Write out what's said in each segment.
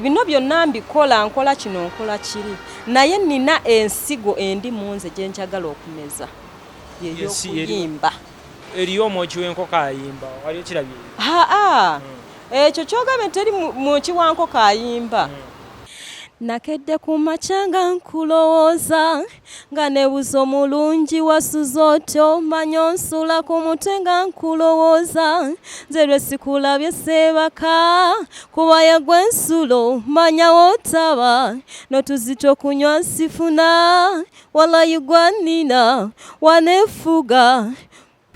Bino byonna mbikola, nkola kino, nkola kiri, naye nina ensigo endi mu nze gye njagala okumeza, yey'okuyimba. Eriyo omwoki w'enkoko ayimba, wali okirabye? Aa, ekyo kyogambe nti teri mwoki wa nkoko ayimba. Nakedde ku makya nga nkulowooza, nga nebuza omulungi wasuze otyo, manya onsula ku mutwe nga nkulowooza. Nze lwe sikulabye seebaka, kuba yegwe ensulo, manya wootaba n'otuzita okunywa nsifuna, walayi gwanina waneefuga.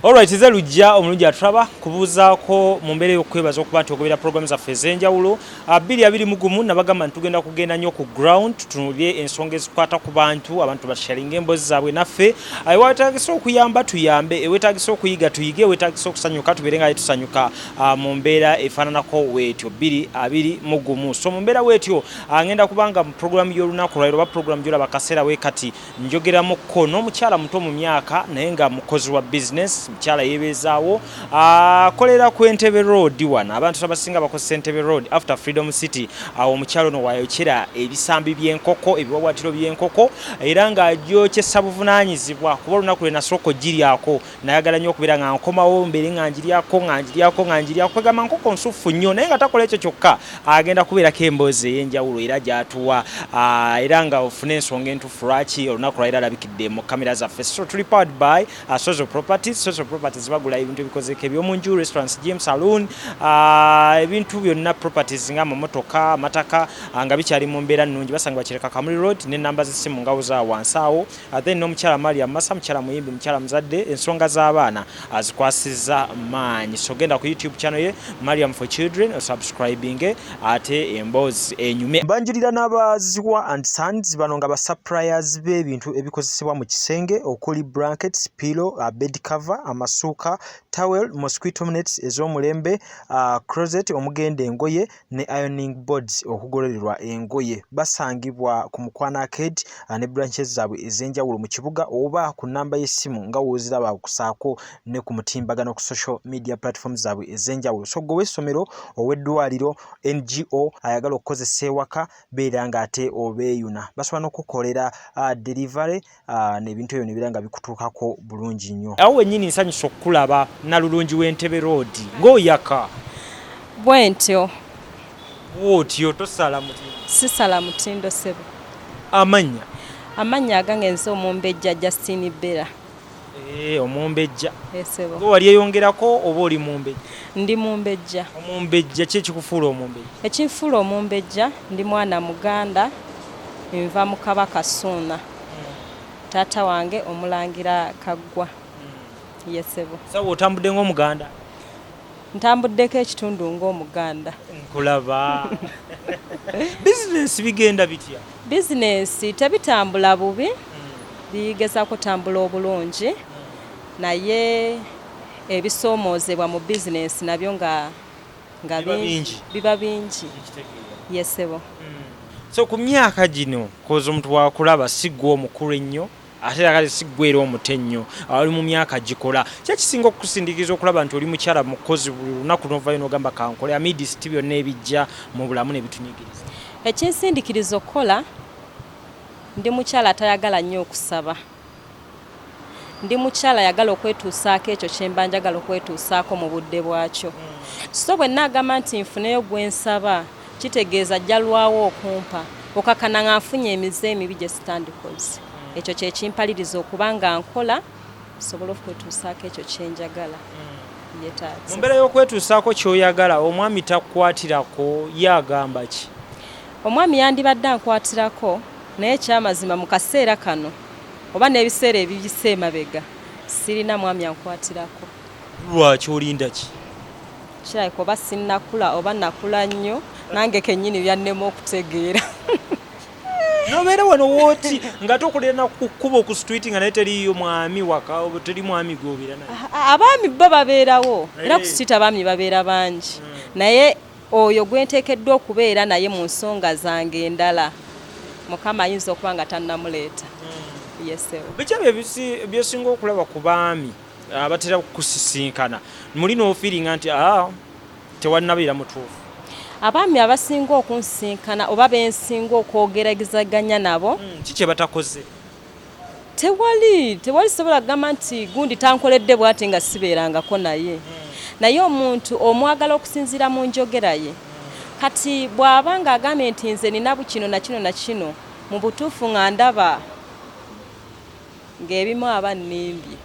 Alright, nze Lujja omulungi atulaba kubuuzaako mu mbeera ey'okukwebaza okuba nti ogobera programu zaffe ez'enjawulo. 2021 nabagamba nti tugenda kugenda nnyo ku ground, tutunulye ensonga ezikwata ku bantu, abantu basharinga emboozi zaabwe naffe. Ewetagisa okuyamba tuyambe, ewetagisa okuyiga tuyige, ewetagisa okusanyuka tubeere nga tusanyuka mu mbeera efaananako weetyo 2021. So mu mbeera weetyo ngenda kubanga mu programu y'olunaku lwaliro oba programu gy'olaba kaseera we kati njogeramukko n'omukyala muto mu myaka naye nga mukozi wa bizinesi, mukyala yeebeezaawo, akolera ku Entebbe Road. Wano abantu abasinga bakozesa Entebbe Road after Freedom City. Awo omukyala ono wayokyera ebisambi by'enkoko, ebiwawatiro by'enkoko, era ng'agyokyesa buvunaanyizibwa, kuba olunaku lwe nasooka ogiryako nayagala nnyo okubeera nga nkomawo mbeere nga ngiryako nga ngiryako nga ngiryako, kwegamba nkoko nsuffu nnyo. Naye nga takola ekyo kyokka, agenda kubeerako emboozi ey'enjawulo era gy'atuwa, era nga ofune ensonga entuufu lwaki olunaku lwaliro alabikidde mu kamera zaffe. So tuli powered by Social Properties. Social Properties bagula ebintu ebikozeko eby'omu nju, restaurants, gym, saloon, ebintu byonna properties nga amamotoka, amataka, nga bikyali mu mbeera nnungi. Basangibwa Kireka Kamuli Road n'ennamba z'essimu nga za wansi awo. Then n'omukyala Mariam Massa, mukyala muyimbi, mukyala muzadde, ensonga z'abaana azikwasizza maanyi. So genda ku YouTube channel ye Mariam for Children osubscribinge ate emboozi enyume. Mbanjulira n'abaziwa and Sons, bano nga ba suppliers b'ebintu ebikozesebwa mu kisenge okuli blankets, pillow, bed cover, amasuuka, towel, mosquito nets ez'omulembe, closet omugenda engoye ne ironing boards okugololerwa engoye. Basangibwa ku Mukwano Arcade ne branches zaabwe ez'enjawulo mu kibuga oba ku nnamba y'essimu nga w'oziraba okusaako ne ku mutimbagano ku social media platforms zaabwe ez'enjawulo. So gwe ow'essomero, ow'eddwaliro, NGO ayagala okukozesa ewaka, beera ng'ate obeeyuna, basobola n'okukolera delivery n'ebintu ebyo ne bibeera nga bikutuukako bulungi nnyo. Awo wennyini nsanyusa okukulaba, Nalulungi w'Entebbe Road, ng'oyaka. Bwentyo. Bw'otyo tosala mutindo? Sisala mutindo, ssebo. Amannya? Amannya agange nze Omumbejja Justine Bella. Omumbejja. Ssebo. Gwe wali eyongerako oba oli mumbejja? Ndi mumbejja. Omumbejja, ki ekikufuula omumbejja? Ekinfuula omumbejja, ndi mwana Muganda, nva mu Kabaka Ssuuna. Taata wange Omulangira Kaggwa. Ye ssebo. Sawa otambudde ng'Omuganda? Ntambuddeko ekitundu ng'Omuganda. Nkulaba. Bizinensi bigenda bitya? Bizinensi tebitambula bubi, bigezaako tambula obulungi, naye ebisoomoozebwa mu bizinensi nabyo nga Biba bingi. Biba bingi. Ye ssebo. So ku myaka gino, koza omuntu wakulaba si ggwe omukulu ennyo, ate era kale si ggwe era omuto ennyo, oli mu myaka gikola. Ki ekisinga okukusindiikiriza okulaba nti oli mukyala mukozi, buli lunaku n'ovayo n'ogamba kankole amidst byonna ebijja mu bulamu ne bitunyigiriza? Ekinsindikiriza okukola, ndi mukyala atayagala nnyo okusaba. Ndi mukyala ayagala okwetuusaako ekyo kye mba njagala okwetuusaako mu budde bwakyo. So bwe nnaagamba nti nfuneyo gwe nsaba, kitegeeza ajja lwawo okumpa, okakana nga nfunye emize emibi gye sitandikoze. Ekyo kye kimpaliriza okuba nga nkola nsobole okwetuusaako ekyo kye njagala. Ye taata. Mu mbeera y'okwetuusaako ky'oyagala, omwami takukwatirako, ye agamba ki? Omwami yandibadde ankwatirako, naye ekyamazima mu kaseera kano oba n'ebiseera ebiyise emabega sirina mwami ankwatirako. Lwaki, olinda ki? Kirabika oba sinnakula oba nakula nnyo, nange kennyini byannema okutegeera. Nobeera wano wooti nga ate okolera na ku kkubo ku street nga naye teriiyo mwami waka, oba teri mwami gw'obeera naye? Abaami bo babeerawo era ku street abaami babeera bangi, naye oyo gwe nteekeddwa okubeera naye mu nsonga zange endala, Mukama ayinza okuba nga tannamuleeta. Ye ssebo. Biki ebyo by'osinga okulaba ku baami abatera kukusisinkana muli n'ofiiringa nti aa, tewannabeera mutuufu? Abaami abasinga okunsinkana oba bensinga okwogeragezaganya nabo, Ki kye batakoze? Tewali sobola kugamba nti gundi tankoledde bwati nga sibeerangako naye. Naye omuntu omwagala okusinziira mu njogera ye. Kati bw'aba ng'agambye nti nze nina kino na kino na kino, mu butuufu nga ndaba ng'ebimu aba nnimbye.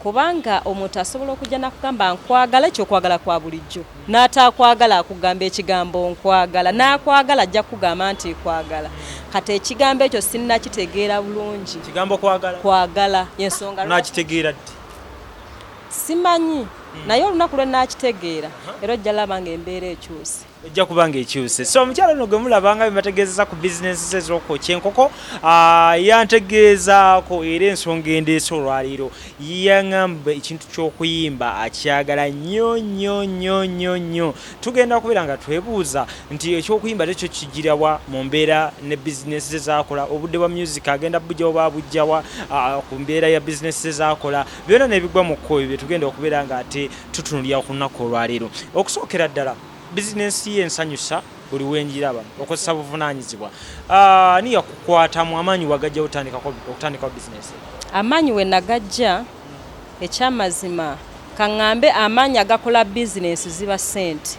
Kubanga omuntu asobola okujja n'akugamba nkwagala, ekyo okwagala kwa bulijjo. N'ataakwagala akugamba ekigambo nkwagala, n'akwagala ajja kukugamba nti nkwagala. Kati ekigambo ekyo sinnakitegeera bulungi. Kigambo kwagala? Kwagala y'ensonga lwaki Nakitegeera ddi? Simanyi, naye olunaku lwe naakitegeera era ojja laba ng'embeera ekyuse. Ejja kuba ng'ekyuse. So omukyala ono gwe mulaba nga bemategeezeza ku bizinensi ze ez'okwokya enkoko, yantegeezaako era ensonga endeese olwaleero. Yaŋŋamba ekintu ky'okuyimba akyagala nnyo nnyo nnyo nnyo nnyo. Tugenda kubeera nga twebuuza nti eky'okuyimba ate kyo kigira wa mu mbeera ne bizinensi ze z'akola, obudde bwa music agenda bujja oba abujja wa ku mbeera ya bizinensi ze z'akola, byonna n'ebigwa mu kkubo ebyo bye tugenda okubeera ng'ate tutunuulira ku lunaku olwaleero. Okusookera ddala bizinensi ye ensanyusa buli wenjiraba okozesa buvunaanyizibwa. Ani yakukwatamu amaanyi wagajja okutandikawo bizinensi? Amaanyi we nagajja, ekyamazima kaŋŋambe amaanyi agakola bizinensi ziba ssente.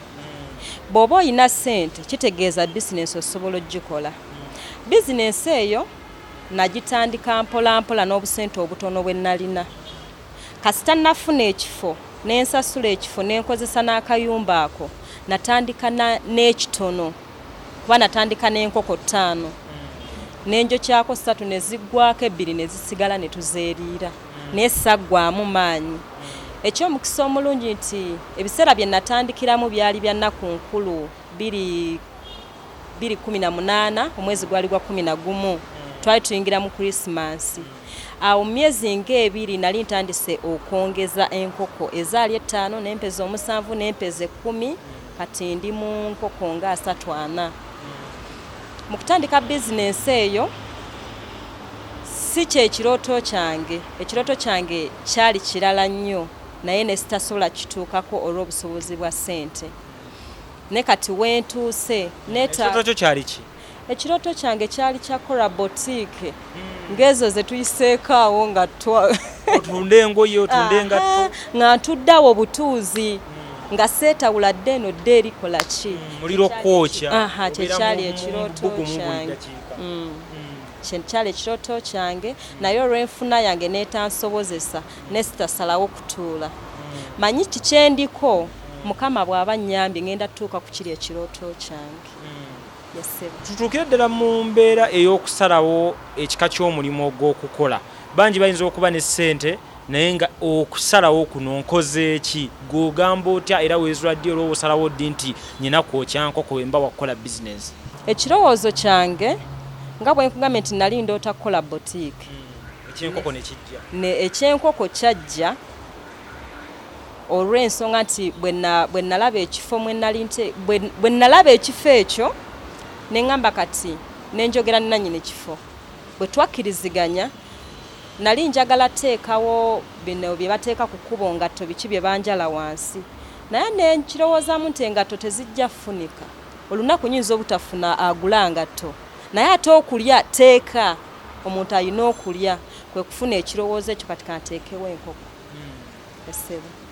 Bw'oba olina ssente kitegeeza bizinensi osobola okugikola. Bizinensi eyo nagitandika mpola mpola n'obusente obutono bwe nalina. Kasita nafuna ekifo ne nsasula ekifo ne nkozesa n'akayumba ako, natandika n'ekitono kuba natandika n'enkoko 5 ne njokyako 3 ne ziggwako 2 ne zisigala ne tuzeeriira, naye saggwamu maanyi. Eky'omukisa omulungi nti ebiseera bye natandikiramu byali bya nnaku nkulu 2018, omwezi gwali gwa 11, twali tuyingira mu Krisimansi. Awo mu myezi ng'ebiri nali ntandise okwongeza enkoko ezaali 5 n'empeza 7 n'empeza 10, kati ndi mu nkoko nga 34. Mu kutandika bizinensi eyo si kye kirooto kyange, ekirooto kyange kyali kirala nnyo naye ne sitasobola kituukako olw'obusobozi bwa ssente. Ne kati wentuuse Ekirooto kyo kyali ki? Ekirooto kyange kyali kya kola boutique ng'ezo ze tuyiseeko awo nga otunde engoye, otunde engatto, nga ntudde awo butuuzi nga seetawula dde eno dde erikola ki, muliro kwokya. Kyekyali ekirooto kyange, kyekyali ekirooto kyange, naye olw'enfuna yange n'etansobozesa ne sitasalawo kutuula. Manyi kikyendiko, Mukama bw'aba nnyambye ngenda tutuuka ku kiri ekirooto kyange. Tutuukire ddala mu mbeera ey'okusalawo ekika ky'omulimu ogw'okukola. Bangi bayinza okuba ne ssente naye nga okusalawo kuno nkoze ki, gw'ogamba otya era weezula ddi olwo osalawo ddi nti nyina kwokya nkoko bwe mba wakukola bizinensi? Ekirowoozo kyange nga bwe nkugambye nti nali ndoota kukola boutique. Ekyenkoko ne kijja. Ekyenkoko kyajja olw'ensonga nti bwe nalaba ekifo mwe nali nte, bwe nalaba ekifo ekyo ne ŋŋamba kati ne njogera ne nannyini kifo. Bwe twakkiriziganya nali njagala teekawo bino bye bateeka ku kkubo ngatto biki bye banjala wansi, naye ne nkirowoozaamu nti engatto tezijja funika, olunaku nyinza obutafuna agula ngatto, naye ate okulya teeka, omuntu alina okulya. Kwe kufuna ekirowoozo ekyo kati kanteekewo enkoko.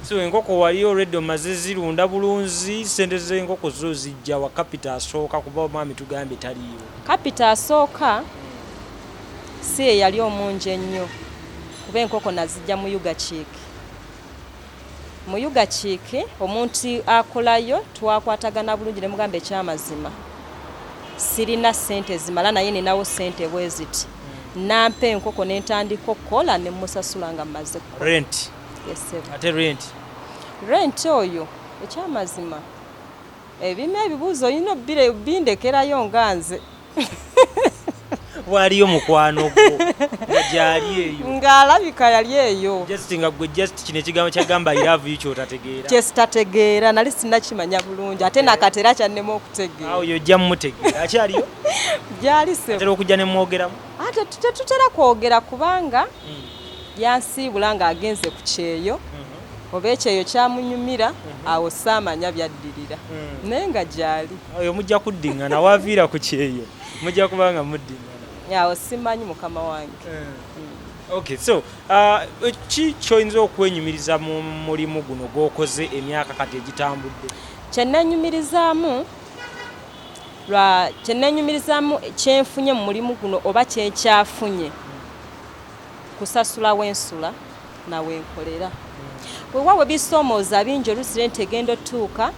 So enkoko wali already omaze zirunda bulunzi, ssente z'enkoko zo zijja wa? Capital asooka kuba omwami tugambye taliiwo. Capital asooka si ye yali omungi ennyo, kuba enkoko nazijja mu Ugachick. Mu Ugachick omuntu akolayo twakwatagana bulungi ne mugamba ekyamazima sirina ssente zimala naye ninawo ssente bwe ziti, nampa enkoko ne ntandika okukola ne mmusasula nga mmaze kukola. Rent. Yes, sir. Ate rent? Rent oyo ekyamazima ebimu ebibuuzo olina bindekerayo nga nze. Waliyo mukwano gwo nga gyali eyo? Ng'alabika yali eyo. Just nga gwe just kino ekigambo kyagamba I love you kyotategeera. Kye sitategeera, nali sinnakimanya bulungi ate nakati era kyannema okutegeera. Awo yojja mumutegeera. Akyaliyo? Gyali ssebo. Atera okujja ne mwogeramu? Ate tetutera kwogera kubanga yansiibula ng'agenze ku kyeyo. Oba ekyeyo kyamunyumira, awo saamanya byaddirira, naye nga gyali. Oyo mujja kuddiŋŋana, waviira ku kyeyo mujja kuba nga muddiŋŋana. Awo simanyi, mukama wange. Okay, so ki kyoyinza okwenyumiriza mu mulimu guno gw'okoze emyaka kati egitambudde? Kyenenyumirizaamu lwa kyenenyumirizaamu kyenfunye mu mulimu guno oba kyenkyafunye, kusasula wensula nawenkolera. Weewaawo bisoomooza bingi, oluusi renti egenda otuuka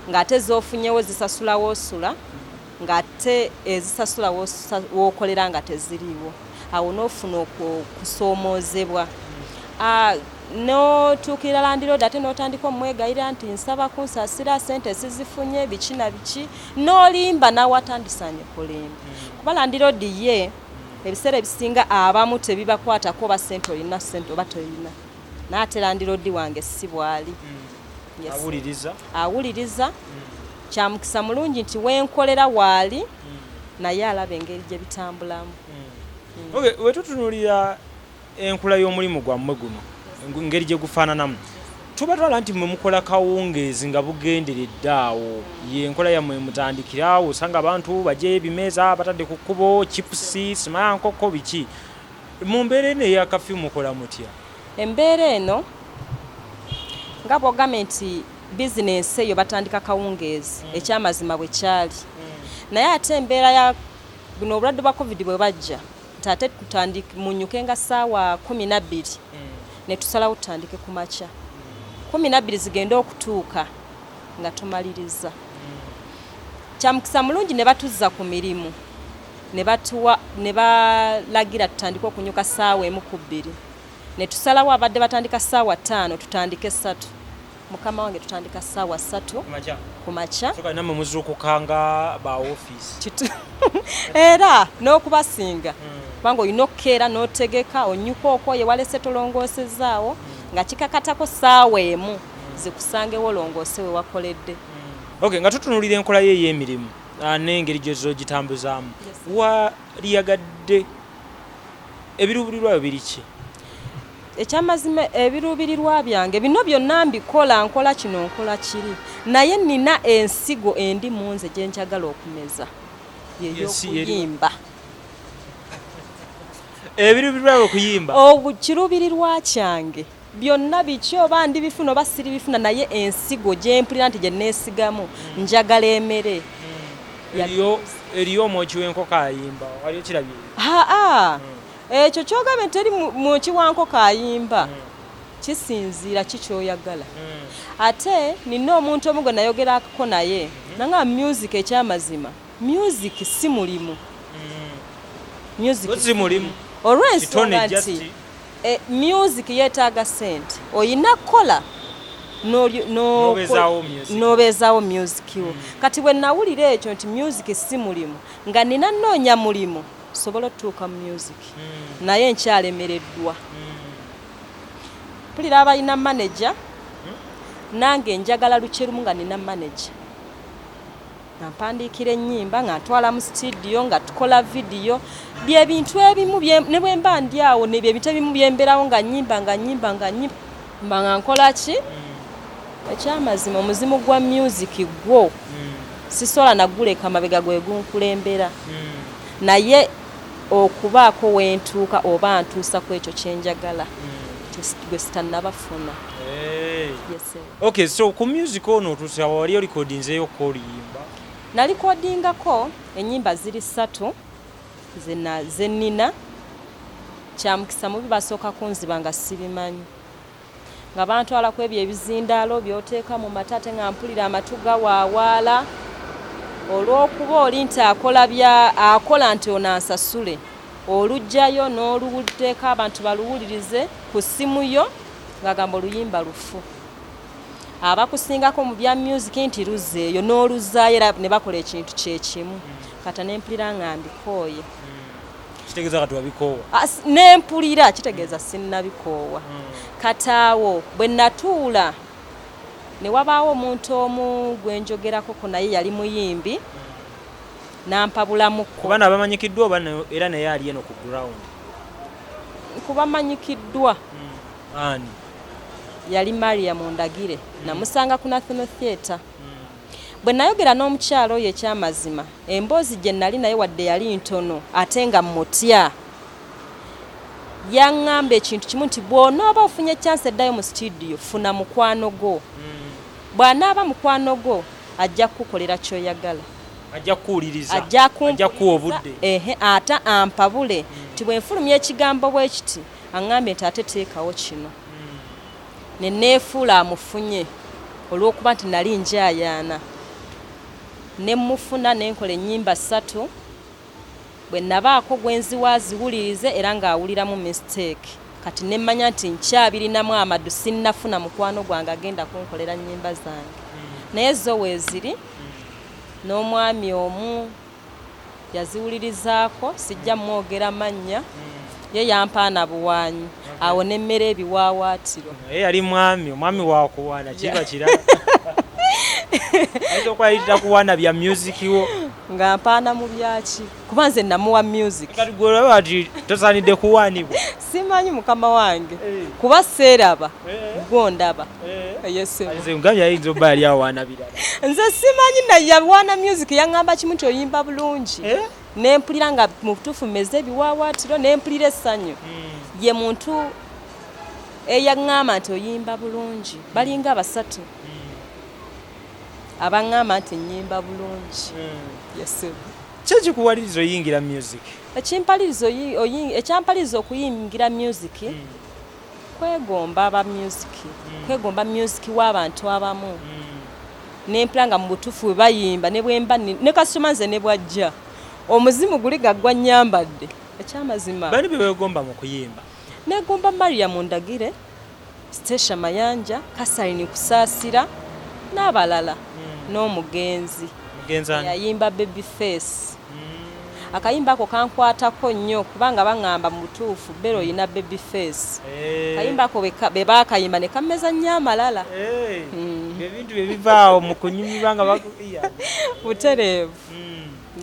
ng'ate z'ofunyewo zisasula woosula, ng'ate ezisasula wookolera nga teziriiwo. Awo n'ofuna okusoomoozebwa, n'otuukirira landiroodi ate n'otandika omwegayirira nti nsaba kunsaasira, sente sizifunye, biki na biki, n'olimba n'awatandisaanye kulimba, kuba landiroodi ye ebiseera ebisinga abamu tebibakwatako oba sente olina, sente oba tolina. Naye ate landiroodi wange si bw'ali. Yes. Awuliriza. Awuliriza. Kyamukisa mulungi nti wenkolera waali, naye alaba engeri gye bitambulamu. Okay, wetutunuulira enkula y'omulimu gwammwe guno, engeri gye gufaananamu, tubatwala nti mmwe mukola kawungeezi nga bugenderedde awo ye enkola yammwe mutandikirawo, osanga abantu bajjayo ebimeeza batadde ku kkubo, chipusi, simaya nkoko, biki. Mu mbeera eno eya curfew mukola mutya? Embeera eno, nga bw'ogambye nti bizinensi eyo batandika kawungeezi, ekyamazima bwe kyali, naye ate embeera ya buno obulwadde bwa COVID bwe bajja nti ate munyuke nga ssaawa 12, ne tusalawo tutandike ku makya, 12 zigende okutuuka nga tumaliriza. Kyamukisa mulungi ne batuzza ku mirimu, ne batuwa ne balagira tutandike okunyuka ssaawa 1 ku 2, ne tusalawo abadde batandika ssaawa 5 tutandike 3. Mukama wange, tutandika ssaawa 3 ku makya. So kati nammwe muzuukuka nga ba ofiisi? Era n'okubasinga, kubanga olina okukeera n'otegeka, onyuka okwoye walese tolongoosezaawo, nga kikakatako ssaawa 1 zikusangewo olongoose we wakoledde. Okay, nga tutunuulira enkola ye ey'emirimu n'engeri gy'ozogitambuzaamu, waliyagadde ebiruubirirwa byo biri ki? Ekyamazima, ebiruubirirwa byange bino byonna mbikola, nkola kino, nkola kiri, naye nina ensigo endi mu nze gye njagala okumeza, yey'okuyimba. Ebiruubirirwa byo okuyimba? Kiruubirirwa kyange byonna biki, oba ndibifuna oba siribifuna, naye ensigo gye mpulira nti gye neesigamu njagala emere. Eriyo omwoki w'enkoko ayimba, wali okirabye? Aa, ekyo kyogambye nti teri mwoki wa nkoko ayimba, kisinziira ki kyoyagala. Ate nina omuntu omu gwe nayogerako naye nanga music, ekyamazima music si mulimu. Music Si mulimu. Olw'ensonga nti music yeetaaga sente, oyina kukola n'obeezaawo music wo. Kati bwe nawulira ekyo nti music si mulimu, nga nina nnoonya mulimu sobola otutuuka mu music, naye nkyalemereddwa. Mpulira abalina manager, nange njagala lukyerumu nga nina manager, nga mpandiikira ennyimba, nga ntwala mu studio, nga tukola vidiyo. Byebintu ebimu ne bwe mba ndi awo, byebintu ebimu byemberawo, nga nyimba, nga nyimba, nga nyimba, nga nkola ki. Ekyamazima, omuzimu gwa music gwo sisobola naguleka mabega, gwe gunkulembera, naye okubaako wentuuka oba ntuusa ku ekyo kyenjagala gwe sitannabafuna. Okay, so ku music ono otuusa wali orikodinzeeyo ko oluyimba? Nalikodingako ennyimba ziri ssatu zenina. Kyamukisa mubi basooka kunziba nga sibimanyi, nga bantwala ku ebyo ebizindaalo by'oteeka mu mata, ate nga mpulira amatu gawaawaala olw'okuba oli nti akola bya akola nti ono ansasule. Oluggyayo n'oluteeka abantu baluwulirize ku ssimu yo, ng'agamba oluyimba lufu, abakusingako mu bya music nti luzzeeyo n'oluzaayo, era ne bakola ekintu kyekimu. Kata nempulira nga mbikooye. Kitegeeza kati wabikoowa? Nempulira kitegeeza sinnabikoowa. Kati awo bwe natuula ne wabaawo omuntu omu gwe njogerakoko naye, yali muyimbi, nampabulamuko. Kuba nabamanyikiddwa oba era naye ali eno ku ground? Kubamanyikiddwa. Ani? Yali Maria Mundagire. Namusanga ku National Theatre. Bwe nayogera n'omukyala oyo, ekyamazima emboozi gye nali naye wadde yali ntono ate nga mutya, yaŋŋamba ekintu kimu nti bw'onooba ofunye chance eddayo mu studio, funa mukwano gwo. Bw'anaaba mukwano gwo, ajja kukukolera ky'oyagala. Ajja kukuwuliriza. Ajja Ajja kukuwa obudde. Ehe, ate ampabule nti bwe nfulumya ekigambo bwe kiti, aŋŋambye nti ate teekawo kino. Ne neefuula amufunye olw'okuba nti nali njayaana, ne mmufuna ne nkola ennyimba 3. Bwe nabaako gwe nziwa aziwulirize, era ng'awuliramu mistake. Kati ne mmanya nti nkyabirinamu amaddu, sinnafuna mukwano gwange agenda kunkolera nnyimba zange, naye zo weeziri. N'omwami omu yaziwulirizaako, sijja mwogera mannya, ye yampaana buwaanyi awo nemmera ebiwaawaatiro. Naye yali mwami, omwami wakuwaana kiba kirala, ayinza okwayitira kuwaana bya music wo. Nga mpaana mu byaki? Kuba nze namuwa music. Kati gwe olaba nti tosaanidde kuwaanibwa? Simanyi, mukama wange, kuba seeraba, gwondaba. Yesebo. Nze ngambye ayinza obba yali awaana birala. Nze simanyi, naye yawaana music. Yaŋŋamba kimu nti oyimba bulungi, nempulira nga mu butuufu mmeze ebiwaawaatiro, nempulira essanyu. Ye muntu eyaŋŋamba nti oyimba bulungi. Balinga basatu abaŋŋamba nti nnyimba bulungi. Yesebo. Ki ekikuwaliriza oyingira music? Ekyampaliriza okuyingira music, kwegomba aba music, kwegomba music w'abantu abamu. Nempula nga mu butuufu bwe bayimba ne bwemba ne kasitoma nze ne bwajja omuzimu guli gaggwa nnyambadde, ekyamazima. Bani be weegomba mu kuyimba? Negomba Maria Mundagire, Stecia Mayanja, Kasarini Kusaasira n'abalala, n'omugenzi Mugenzi ani? Yayimba Baby Face. Akayimba ako kankwatako nnyo kubanga baŋŋamba mu butuufu beera oyina baby face. Kayimba ako bwe baakayimba ne kammeza nnyo amalala. Ebintu bye bivaawo mu kunyumirwa nga Butereevu,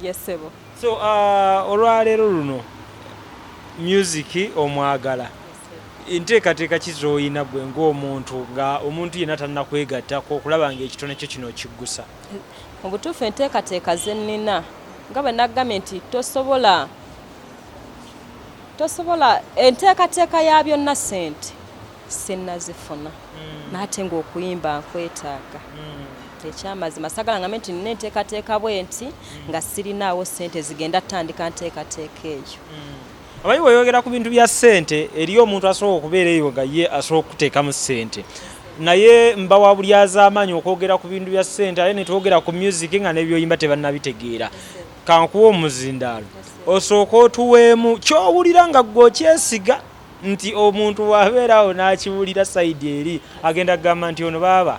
yesebo. So olwaleero luno music omwagala, enteekateeka ki z'olina gwe ng'omuntu, nga omuntu yenna tannakwegattako, okulaba ng'ekitone kyo kino okiggusa? Mu butuufu enteekateeka ze nnina, nga bwe nagambye nti tosobola enteekateeka ya byonna, ssente sinnazifuna, naate ng'okuyimba nkwetaaga. Ekyamazima sagala ngambe nti nina enteekateeka bwe nti nga sirinaawo ssente zigenda tandika nteekateeka eyo. Amanyi, bweyogera ku bintu bya ssente, eriyo omuntu asobola okubeera eyo nga ye asobola okuteekamu ssente, naye mba wa bulyazaamaanyi okwogera ku bintu bya ssente ate netwogera ku music nga nebyoyimba tebannabitegeera. Kankuwa omuzindaalo, osooka otuweemu kyowulira nga gwe okyesiga nti omuntu bw'abeerawo n'akiwulira side eri agenda kugamba nti ono baaba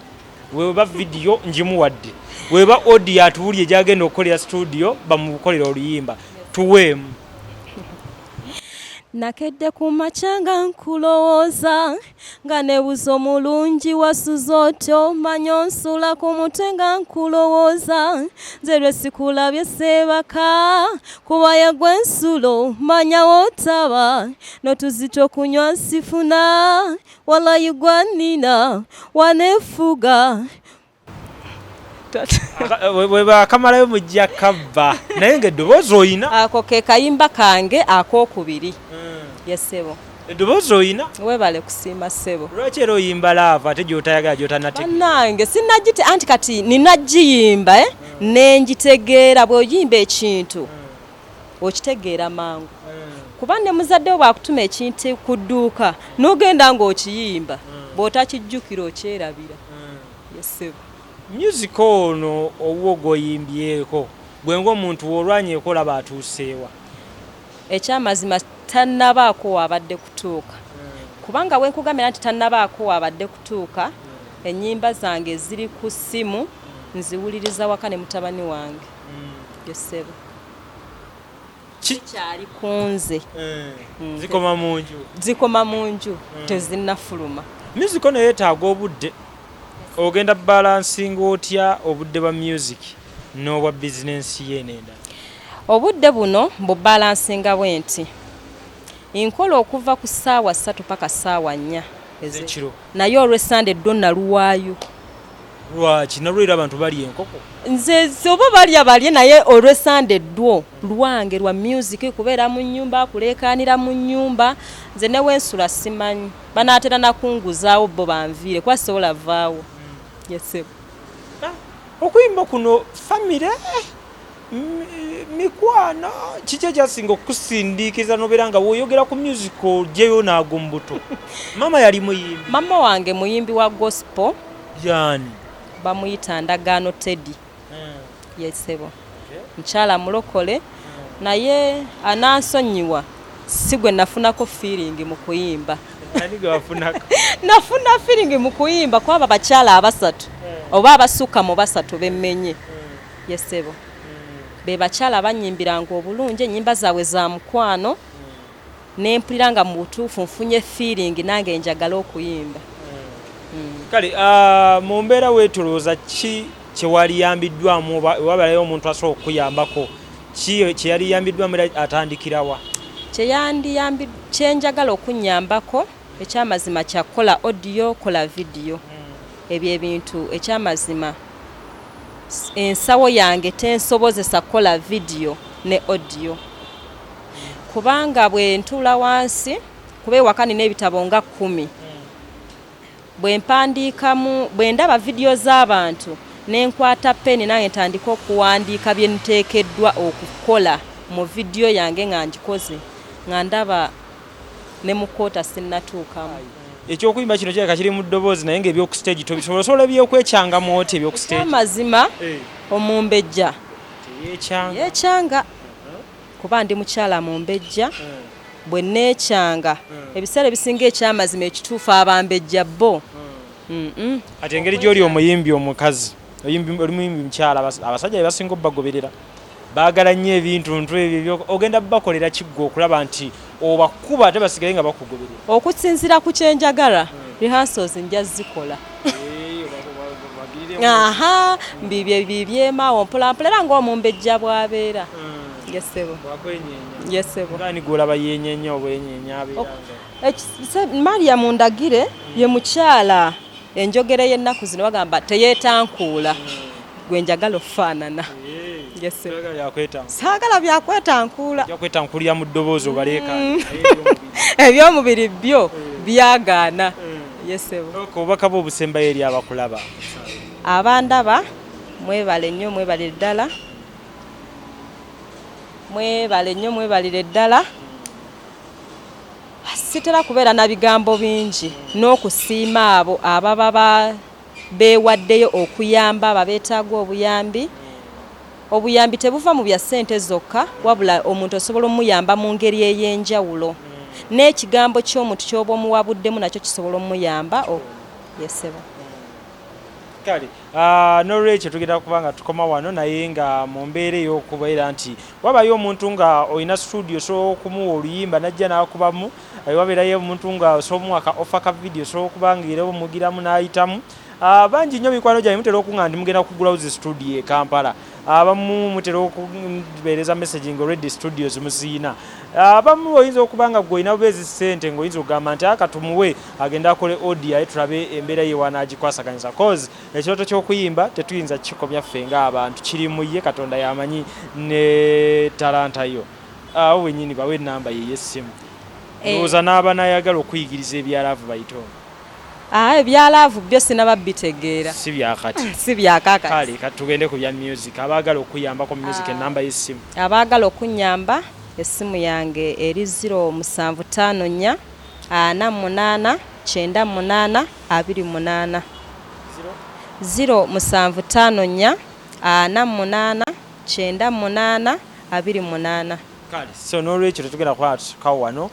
weba vidiyo ngimuwadde, weba audio atuwulire gyagenda okukolera studio bamukolera oluyimba. Tuweemu. Nakedde ku makya nga nkulowooza, nga nebuza omulungi wasuze otyo. Manya onsula ku mutwe nga nkulowooza. Nze lwe sikulabye seebaka, kuba yegwe ensulo manya wootaba n'otuzita okunywa nsifuna. Walayi gwa nnina waneefuga. Bwe bakamalayo mujja kabba, naye ng'eddoboozi oyina. Ako ke kayimba kange akookubiri, yesebo. Eddoboozi oyina. Weebale kusiima, ssebo. Lwaki era oyimba love ate gy'otayagala, gy'otanategeera? Bannange, sinnagite anti kati ninagiyimba, eh? Nengitegeera. Bw'oyimba ekintu okitegeera mangu, kuba ne muzadde wo bw'akutuma ekintu ku dduuka n'ogenda ng'okiyimba, bw'otakijjukira okyerabira, yesebo. Music ono owuwo gw'oyimbyeko gwe ng'omuntu w'olwanyeeko, olaba atuuseewa? Ekyamazima tannabaako waabadde kutuuka, kubanga wenkugambira nti tannabaako waabadde kutuuka, ennyimba zange eziri ku ssimu nziwuliriza waka ne mutabani wange, yesebo. Kikyali ku nze. Zikoma mu nju? Zikoma mu nju, tezinnafuluma. Music ono yeetaaga obudde. Ogenda balancinga otya obudde bwa music n'obwa bizinensi ye n'endala? Obudde buno bubalancinga bwe nti nkola okuva ku ssaawa 3 paka ssaawa 4. Ez'ekiro. Naye olw'Essande ddo naluwaayo. Lwaki nalwo era abantu balya enkoko? Nze oba balya balye, naye olw'Essande ddwo lwange lwa music, kubeera mu nnyumba, kuleekaanira mu nnyumba. Nze ne wensula simanyi, banaatera nakunguzaawo bo banviire kuba sisobola vaawo. Yes, ssebo. Okuyimba kuno famire, mikwano, kiki ekyasinga okukusindiikiriza nobeera nga woyogera ku music ogyeyo naago mu buto? Maama yali muyimbi? Mama wange muyimbi wa gospel. Yani? Bamuyita Ndagaano Teddy. Yes, ssebo. Mukyala mulokole, naye anansonyiwa, si gwe nafunako feeling mu kuyimba. Ani gwe wafunako? Nafuna feeling mu kuyimba kwaba bakyala abasatu oba abasukka mu basatu bemmenye. Yes, ssebo. Be bakyala bannyimbiranga obulungi ennyimba zaabwe za mukwano, ne mpulira nga mu butuufu nfunye feeling nange njagala okuyimba. Kale mu mbeera weetolooza, ki kyewaliyambiddwamu oba wabalayo omuntu asobola okukuyambako, ki kyeyaliyambiddwamu era atandikirawa? Kyeyandiyambi, kyenjagala okunnyambako ekyamazima kya kukola audio, kola video. Ebyo ebintu ekyamazima ensawo yange tensobozesa kukola video ne audio, kubanga bwe ntuula wansi, kuba ewaka nina ebitabo nga 10, bwe mpandiikamu, bwe ndaba vidiyo z'abantu ne nkwata peni nange ntandika okuwandiika bye nteekeddwa okukola mu vidiyo yange nga ngikoze, nga ndaba ne mu kkoota sinnatuukamu. Ekyokuyimba kino kirabika kiri mu ddoboozi, naye ngaebyoku stage tobisobola. Osobola ebyokwekyanga oti ebyoku stage? Ekyamazima, omumbejja teyekyanga. Yekyanga, kuba ndi mukyala mumbejja. Bwe neekyanga ebiseera ebisinga, ekyamazima ekituufu, abambejja bo. Ati engeri gy'oli omuyimbi omukazi, oli muyimbi mukyala, abasajja be basinga obbagoberera, baagala nnyo ebintu ntu ebyo ogenda bakolera kiggwa okulaba nti obakuba ate basigale nga bakugoberera? Okusinziira ku kyenjagala, rehearsals nja zikola. Aha, mbibye bibyemaawo mpolampola, era ng'omumbejja bw'abeera. Yes, ssebo. Yes, ssebo. Ngani gwolaba yenyenya obwenyenya abeera nga Maria Mundagire ye mukyala enjogera y'ennaku zino bagamba teyeetankuula, gwe njagala okufaanana. Yes, ssebo. Toyagala byakwetanga. Saagala byakwetankuula. Ojja kwetankulira mu ddoboozi obaleeka. Ebyomubiri byo byagaana. Yes, ssebo. Obubaka bwe obusembayo eri abakulaba? Abandaba, mwebale nnyo, mwebalire ddala, mwebale nnyo, mwebalire ddala. Sitera kubeera na bigambo bingi n'okusiima abo ababa beewaddeyo okuyamba abo abeetaaga obuyambi. Obuyambi tebuva mu bya ssente zokka, wabula omuntu osobola omuyamba mu ngeri ey'enjawulo, n'ekigambo ky'omuntu ky'oba omuwabuddemu nakyo kisobola omuyamba. Yes, ssebo. Kale n'olwekyo tugenda kuba nga tukoma wano, naye nga mu mbeera ey'okubeera nti wabayo omuntu nga olina studio, osobola okumuwa oluyimba najja n'akubamu. Wabeerayo omuntu nga osobola omuwa ka offer ka video, osobola okuba nga era omugiramu n'ayitamu. Bangi nnyo mikwano gyange mutera okuŋŋamba nti mugenda kugulawo zi studio e Kampala. Abamu mutera okubeereza message nga already studios muziyina. Abamu oyinza okuba nga gwe olina bubeezi ssente, ng'oyinza okugamba nti aka tumuwe agende akole audio, aye tulabe embeera ye wanaagikwasaganyiza, cause ekirooto ky'okuyimba tetuyinza kikomya ffe ng'abantu, kiri mu ye Katonda yamanyi ne talanta yo. Awo wennyini bawe enamba ye ey'essimu. Ndowooza n'aba n'ayagala okuyigiriza ebya love bayite ono. Ebya love byo sinaba bitegeera. Si byakati. Si byakakati. Kale kati tugende ku bya music. Abaagala okuyambako mu music, enamba y'essimu? Abaagala okunyamba, essimu yange eri 0754 48 98 28. 0754 48 98 28. Kale, so n'olwekyo tetugenda kuba tukawo wano.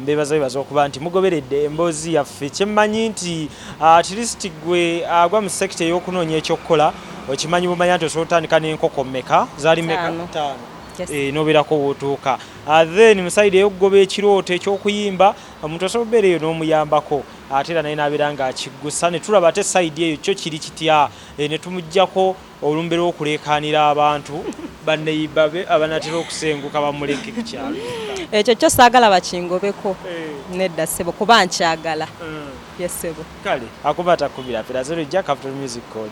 Mbebaza bebaza okuba nti mugoberedde emboozi yaffe. Kyemmanyi nti at least gwe agwa mu sector ey'okunoonya ekyokukola, okimanyi bumanya nti osobola otandika n'enkoko mmeka, zaali mmeka? Ttaano. Ttaano. Yes. N'obeerako wootuuka. Then mu side ey'okugoba ekirooto eky'okuyimba, omuntu osobola obeera eyo n'omuyambako, ate era naye n'abeera ng'akiggusa, ne tulaba ate side eyo kyo kiri kitya, ne tumuggyako olumbe lw'okuleekaanira abantu banneyiba be abanatera okusenguka bamuleke ku kyalo. Ekyo kyo saagala bakingobeko. Nedda ssebo, kuba nkyagala. Yes, ssebo. Kale akuba atakubira pera zero ejja Capital Music Call.